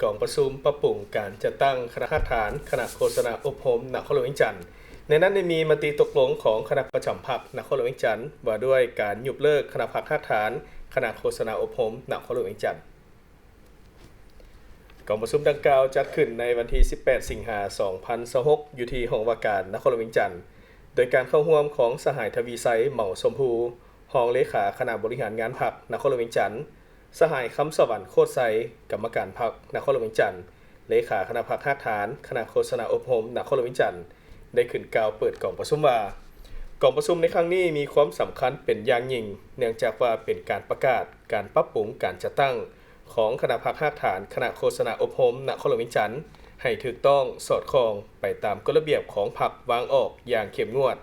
ກອງປະຊຸມປັບປຸງການຈັດຕັ້ງຄະນະຮາກຖານຄະນະໂຄສະນາອົບຮົມນະຄອນຫຼວງວຽງຈັນ. ໃນນັ້ນໄດ້ມີມະຕິຕົກລົງຂອງຄະນະປະຈຳພັກນະຄອນຫຼວງວຽງຈັນ ວ່າດ້ວຍການຍຸບເລີກຄະນະພັກຮາກຖານຄະນະໂຄສະນາອົບຮົມນະຄອນຫຼວງວຽງຈັນ. ກອງປະຊຸມດັ່ງກ່າວຈັດຂຶ້ນໃນວັນທີສິບແປດ ສິງຫາ ສອງພັນຊາວຫົກ ຢູ່ທີ່ຫ້ອງວ່າການນະຄອນຫຼວງວຽງຈັນ ໂດຍການເຂົ້າຮ່ວມຂອງສະຫາຍ ທະວີໄຊ ເໝົາຊົມພູ ຮອງເລຂາຄະນະບໍລິຫານງານພັກນະຄອນຫຼວງວຽງຈັນ, ສະຫາຍ ຄຳສະຫວັນ ໂຄດໄຊ ກຳມະການພັກນະຄອນຫຼວງວຽງຈັນ, ເລຂາຄະນະພັກຮາກຖານຄະນະໂຄສະນາອົບຮົມນະຄອນຫຼວງວຽງຈັນ ໄດ້ຂຶ້ນກ່າວເປີດກອງປະຊຸມວ່າ, ກອງປະຊຸມໃນຄັ້ງນີ້ມີຄວາມສຳຄັນເປັນຢ່າງຍິ່ງ ເນື່ອງຈາກວ່າເປັນການປະກາດການປັບປຸງການຈັດຕັ້ງຂອງຄະນະພັກຮາກຖານຄະນະໂຄສະນາອົບຮົມນະຄອນຫຼວງວຽງຈັນ ໃຫ້ຖືກຕ້ອງສອດຄ່ອງໄປຕາມກົດລະບຽບຂອງພັກວາງອອກຢ່າງເຂັ້ມງວດ.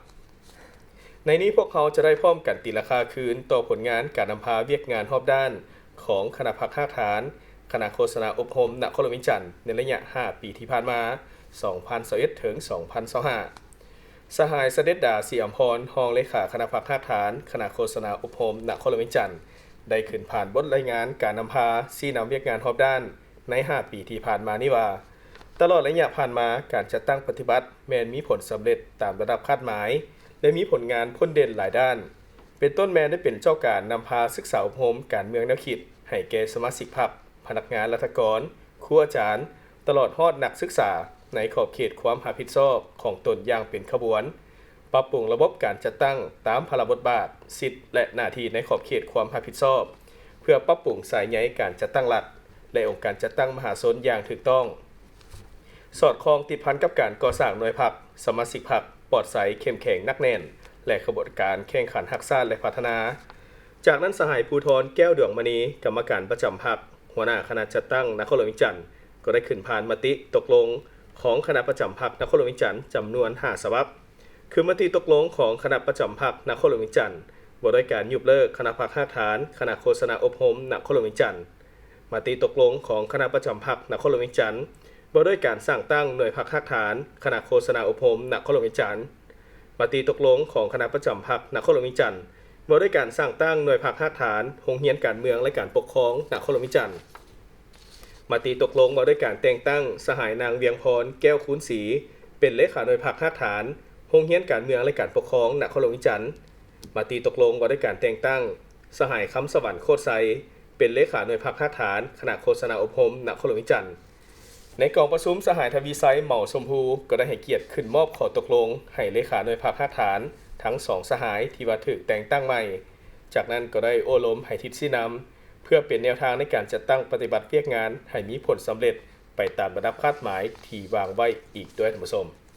ໃນນີ້ພວກເຮົາຈະໄດ້ພ້ອມກັນຕີລາຄາຄືນຕໍ່ຜົນງານການນຳພາວຽກງານຮອບດ້ານຂອງຄະນະພັກຮາກຖານຄະນະໂຄສະນາອົບຮົມນະຄອນຫຼວງວຽງຈັນ ໃນໄລຍະຫ້າປີທີ່ຜ່ານມາ ສອງພັນຊາວເອັດ ເຖິງ ສອງພັນຊາວຫ້າ. ສະຫາຍ ສະເດັດດາ ສີອຳພອນ ຮອງເລຂາຄະນະພັກຮາກຖານຄະນະໂຄສະນາອົບຮົມນະຄອນຫຼວງວຽງຈັນ ໄດ້ຂຶ້ນຜ່ານບົດລາຍງານການນຳພາຊີ້ນຳວຽກງານຮອບດ້ານໃນຫ້າປີທີ່ຜ່ານມານີ້ວ່າ, ຕະຫຼອດໄລຍະຜ່ານມາ ການຈັດຕັ້ງປະຕິບັດແມ່ນມີຜົນສຳເລັດຕາມລະດັບຄາດໝາຍ ແລະ ມີຜົນງານພົ້ນເດັ່ນຫຼາຍດ້ານ, ເປັນຕົ້ນແມ່ນໄດ້ເປັນເຈົ້າການນຳພາສຶກສາອົບຮົມການເມືອງແນວຄິດໃຫ້ແກ່ສະມາຊິກພັກ, ພະນັກງານລັດຖະກອນ, ຄູອາຈານ, ຕະຫຼອດຮອດນັກສຶກສາ ໃນຂອບເຂດຄວາມຮັບຜິດຊອບຂອງຕົນຢ່າງເປັນຂະບວນ, ປັບປຸງລະບົບການຈັດຕັ້ງຕາມພາລະບົດບາດ, ສິດ ແລະ ໜ້າທີ່ໃນຂອບເຂດຄວາມຮັບຜິດຊອບ ເພື່ອປັບປຸງສາຍໃຍການຈັດຕັ້ງລັດ ແລະ ອົງການຈັດຕັ້ງມະຫາຊົນຢ່າງຖືກຕ້ອງ, ສອດຄ່ອງຕິດພັນກັບການກໍ່ສ້າງໜ່ວຍພັກ, ສະມາຊິກພັກ ປອດໃສ, ເຂັ້ມແຂງ, ໜັກແໜ້ນ ແລະ ຂະບວນການແຂ່ງຂັນຮັກຊາດ ແລະ ພັດທະນາ. ຈາກນັ້ນ ສະຫາຍ ພູທອນ ແກ້ວດວງມະນີ ກຳມະການປະຈຳພັກ, ຫົວໜ້າຄະນະຈັດຕັ້ງນະຄອນຫຼວງວຽງຈັນ ກໍໄດ້ຂຶ້ນຜ່ານມະຕິຕົກລົງຂອງຄະນະປະຈຳພັກນະຄອນຫຼວງວຽງຈັນ ຈຳນວນຫ້າສະບັບ, ຄືມະຕິຕົກລົງຂອງຄະນະປະຈຳພັກນະຄອນຫຼວງວຽງຈັນ ວ່າດ້ວຍການຍຸບເລີກຄະນະພັກຮາກຖານຄະນະໂຄສະນາອົບຮົມນະຄອນຫຼວງວຽງຈັນ, ມະຕິຕົກລົງຂອງຄະນະປະຈຳພັກນະຄອນຫຼວງວຽງຈັນ ວ່າດ້ວຍການສ້າງຕັ້ງໜ່ວຍພັກຮາກຖານຄະນະໂຄສະນາອົບຮົມນະຄອນຫຼວງວຽງຈັນ, ມະຕິຕົກລົງຂອງຄະນະປະຈຳພັກນະຄອນຫຼວງວຽງຈັນ ວ່າດ້ວຍການສ້າງຕັ້ງໜ່ວຍພັກຮາກຖານໂຮງຮຽນການເມືອງ ແລະ ການປົກຄອງນະຄອນຫຼວງວຽງຈັນ, ມະຕິຕົກລົງວ່າດ້ວຍການແຕ່ງຕັ້ງສະຫາຍ ນາງ ວຽງພອນ ແກ້ວຄູນສີ ເປັນເລຂາໜ່ວຍພັກຮາກຖານໂຮງຮຽນການເມືອງ ແລະ ການປົກຄອງນະຄອນຫຼວງວຽງຈັນ, ມະຕິຕົກລົງວ່າດ້ວຍການແຕ່ງຕັ້ງສະຫາຍ ຄຳສະຫວັນ ໂຄດໄຊ ເປັນເລຂາໜ່ວຍພັກຮາກຖານຄະນະໂຄສະນາອົບຮົມນະຄອນຫຼວງວຽງຈັນ. ໃນກອງປະຊຸມ ສະຫາຍ ທະວີໄຊ ເໝົາຊົມພູ ກໍໄດ້ໃຫ້ກຽດຂຶ້ນມອບຂໍ້ຕົກລົງໃຫ້ເລຂາໜ່ວຍພັກຮາກຖານທັງສອງສະຫາຍທີ່ວ່າຖືກແຕ່ງຕັ້ງໃໝ່, ຈາກນັ້ນກໍໄດ້ໂອ້ລົມໃຫ້ທິດຊີ້ນຳ ເພື່ອເປັນແນວທາງໃນການຈັດຕັ້ງປະຕິບັດວຽກງານໃຫ້ມີຜົນສຳເລັດໄປຕາມລະດັບຄາດໝາຍທີ່ວາງໄວ້ອີກດ້ວຍ ທ່ານຜູ້ຊົມ.